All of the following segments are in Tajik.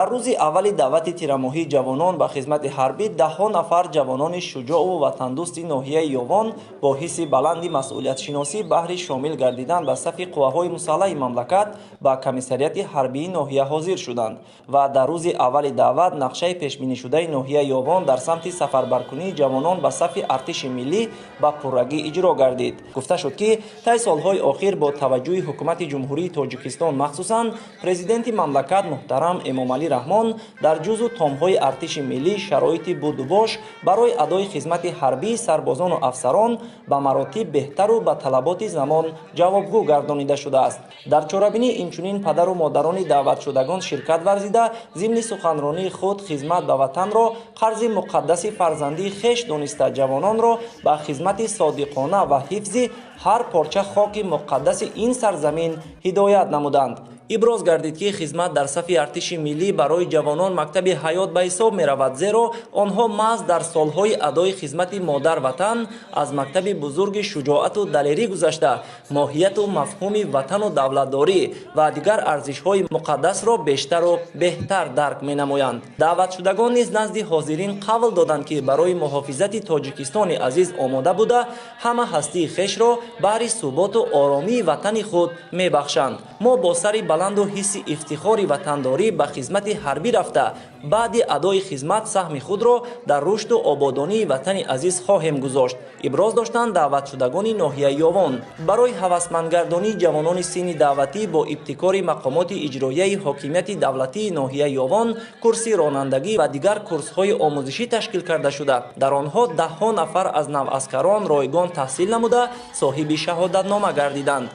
Дар рӯзи аввали даъвати тирамоҳии ҷавонон ба хизмати ҳарбӣ даҳҳо нафар ҷавонони шуҷоъу ватандӯсти ноҳияи Ёвон бо ҳисси баланди масъулиятшиносӣ баҳри шомил гардидан ба сафи қувваҳои мусаллаҳи мамлакат ба комиссариати ҳарбии ноҳия ҳозир шуданд ва дар рӯзи аввали даъват нақшаи пешбинишудаи ноҳияи Ёвон дар самти сафарбаркунии ҷавонон ба сафи артиши миллӣ ба пуррагӣ иҷро гардид. Гуфта шуд, ки тай солҳои охир бо таваҷҷӯҳи Ҳукумати Ҷумҳурии Тоҷикистон, махсусан Президенти мамлакат муҳтарам Эмомалӣ Раҳмон, дар ҷузъу томҳои артиши миллӣ шароити будубош барои адои хизмати ҳарбии сарбозону афсарон ба маротиб беҳтару ба талаботи замон ҷавобгӯ гардонида шудааст. Дар чорабинӣ инчунин падару модарони даъватшудагон ширкат варзида, зимни суханронии худ хизмат ба ватанро қарзи муқаддаси фарзандии хеш дониста, ҷавононро ба хизмати содиқона ва ҳифзи ҳар порча хоки муқаддаси ин сарзамин ҳидоят намуданд. Иброз гардид, ки хизмат дар сафи артиши миллӣ барои ҷавонон мактаби ҳаёт ба ҳисоб меравад, зеро онҳо маҳз дар солҳои адои хизмати модар ватан аз мактаби бузурги шуҷоату далерӣ гузашта, моҳияту мафҳуми ватану давлатдорӣ ва дигар арзишҳои муқаддасро бештару беҳтар дарк менамоянд. Даъватшудагон низ назди ҳозирин қавл доданд, ки барои муҳофизати Тоҷикистони азиз омода буда, ҳама ҳастии хешро баҳри суботу оромии ватани худ мебахшанд. Мо бо сари баланду ҳисси ифтихори ватандорӣ ба хизмати ҳарбӣ рафта, баъди адои хизмат саҳми худро дар рушду ободонии ватани азиз хоҳем гузошт, иброз доштанд даъватшудагони ноҳияи Ёвон. Барои ҳавасмандгардонии ҷавонони синни даъватӣ бо ибтикори мақомоти иҷроияи ҳокимияти давлатии ноҳияи Ёвон курси ронандагӣ ва дигар курсҳои омӯзишӣ ташкил карда шуда, дар онҳо даҳҳо нафар аз наваскарон ройгон таҳсил намуда, соҳиби шаҳодатнома гардиданд.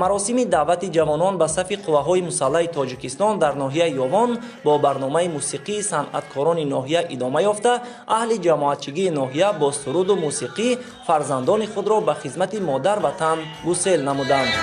Маросими даъвати ҷавонон ба сафи қувваҳои мусаллаҳи Тоҷикистон дар ноҳияи Ёвон бо барномаи мусиқии санъаткорони ноҳия идома ёфта, аҳли ҷамоатчигии ноҳия бо суруду мусиқӣ фарзандони худро ба хизмати модар ватан гусел намуданд.